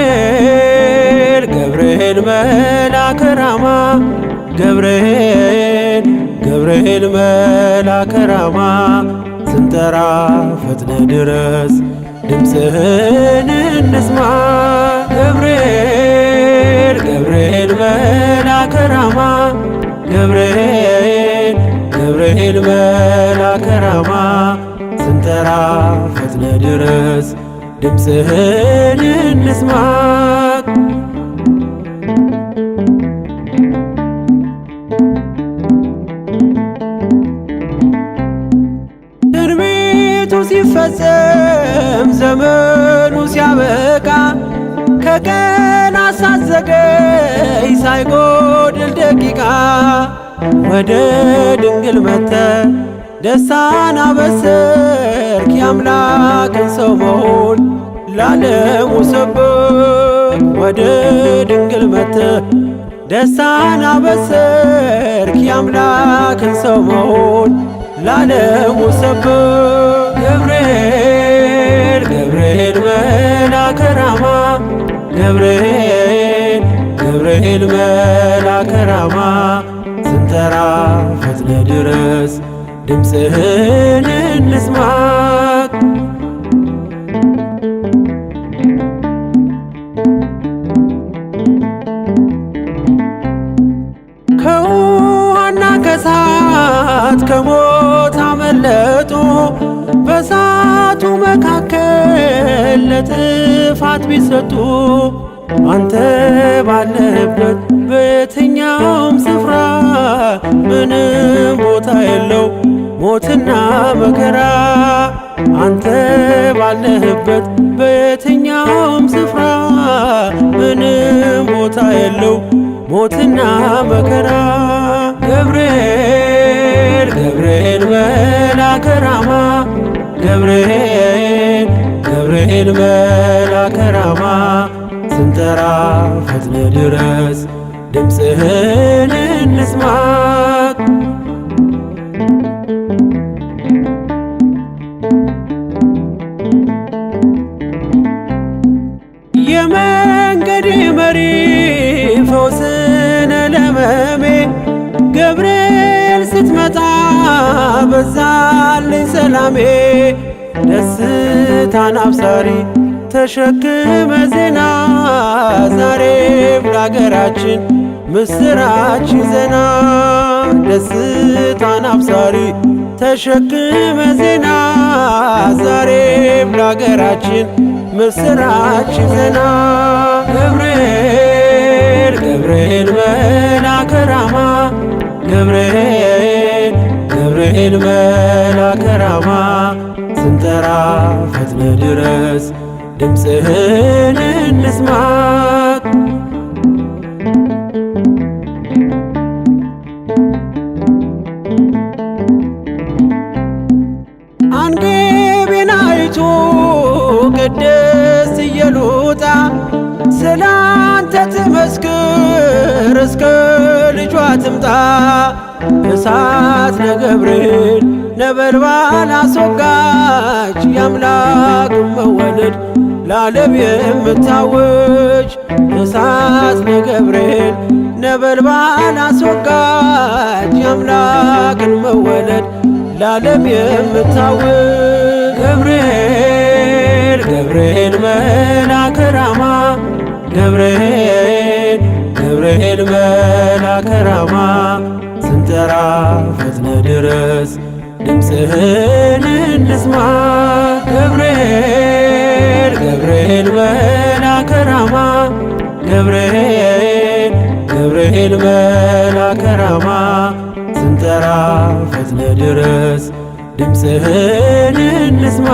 ገብርኤል ገብርኤል መልአከ ራማ፣ ገብርኤል ገብርኤል መልአከ ራማ፣ ስንጠራ ፈጥነ ድረስ ድምፅህን እንስማ። ገብርኤል ገብርኤል መልአከ ራማ፣ ገብርኤል ገብርኤል መልአከ ራማ፣ ስንጠራ ፈጥነ ድረስ ድምፅህን እንስማ። ትንቢቱ ሲፈጸም ዘመኑ ሲያበቃ፣ ከቀናት ሳትዘገይ ሳይጎድል ደቂቃ፣ ወደ ድንግል መጥተ ደስታን አበሰርክ፣ የአምላክን ሰው መሆን ላለሙ ሰበክ። ወደ ድንግል መጥተ ደስታን አበሰርክ፣ የአምላክን ሰው መሆን ላለሙ ሰበክ። ገብርኤል ገብርኤል መልአከ ራማ፣ ገብርኤል ገብርኤል መልአከ ራማ፣ ስንጠራ ፈጥነ ድረስ ድምፅህን እንስማ። ከውሃና ከሳት ከሞት አመለጡ፣ በሳቱ መካከል ለጥፋት ቢሰጡ፣ አንተ ባለህበት በየትኛውም ስፍራ ምንም ቦታ የለው ሞትና መከራ። አንተ ባለህበት በየትኛውም ስፍራ ምንም ቦታ የለው ሞትና መከራ። ገብርኤል ገብርኤል መልአከ ራማ፣ ገብርኤል ገብርኤል መልአከ ራማ፣ ስንጠራ ፈጥነ ድረስ ድምፅህን እንስማ። የመንገድ መሪ ፈውስነ ለመሜ፣ ገብርኤል ስትመጣ በዛልኝ ሰላሜ። ደስታን አብሳሪ ተሸክመ ዜና፣ ዛሬም ለአገራችን ምስራች ዜና። ደስታን አብሳሪ ተሸክመ ዜና፣ ዛሬም ለአገራችን ምስራች ዜና። ገብርኤል ገብርኤል መልአከ ራማ፣ ገብርኤል ገብርኤል መልአከ ራማ፣ ስንጠራ ፈጥነ ድረስ ድምፅህን እንስማ። አንግቢናይቱ ቅድስት ኢየሉጣ ስላንተ ትመስክር እስከ ልጇ ትምጣ። እሳት ለገብርኤል ነበልባል አስወጋች፣ የአምላክ መወለድ ለዓለም የምታውጅ። እሳት ለገብርኤል ነበልባል አስወጋች፣ የአምላክን መወለድ ለዓለም የምታውጅ። ገብርኤል ገብርኤል መልአከ ራማ፣ ገብርኤል ገብርኤል መልአከ ራማ፣ ስንጠራ ፈጥነ ድረስ ድምፅህን እንስማ። ገብርኤል ገብርኤል መልአከ ራማ፣ ገብርኤል ገብርኤል መልአከ ራማ፣ ስንጠራ ፈጥነ ድረስ ድምፅህን እንስማ።